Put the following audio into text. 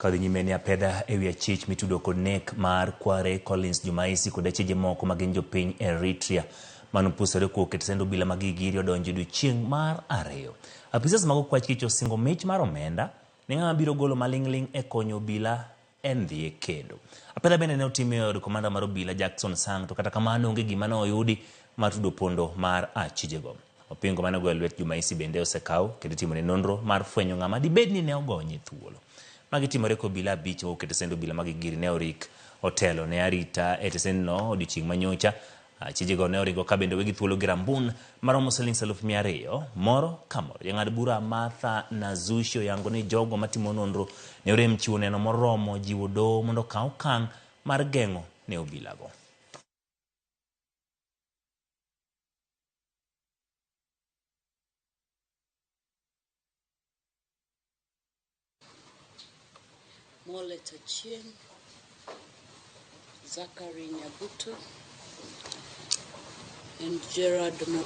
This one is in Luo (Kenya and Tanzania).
Kadhi nyime ni apedha ewi achich mitudo kod nek mar kware Collins Jumaisi kod acheje moko ma gin jopiny Eritrea manopusore kuok e tesend obila ma Gigiri odonjo odiochieng' mar ariyo. Apisas mag okwach kich osingo mich mar omenda ne ng'ama biro golo maling'ling' e konyo obila e ndhiye kendo. Apedha bende ne otim e od komanda mar obila Jackson Sang to kata kamano onge gima ne oyudi mar tudo pondo mar achijego. Opingo mane ogoyo lwet Jumaisi bende osekaw kendo itimone nonro mar fwenyo ng'ama dibed ni ne ogonye thuolo. Magi timore ka obila abich mowuok e tesend obila ma Gigiri ne orik otelo ne arita e tesendno odiochieng' manyocha. Achijego ne oringo ka bende owegi thuolo gi rambun maromo siling 200,000 moro ka moro. Jang'ad bura Martha Nazushi oyango ni jogo matimo nonro ne orem chiwo neno moromo jiwo doho mondo okaw okang' mar geng'o ne obilago. Molet Achieng', Zachary Nyabuto, and Gerard Mo.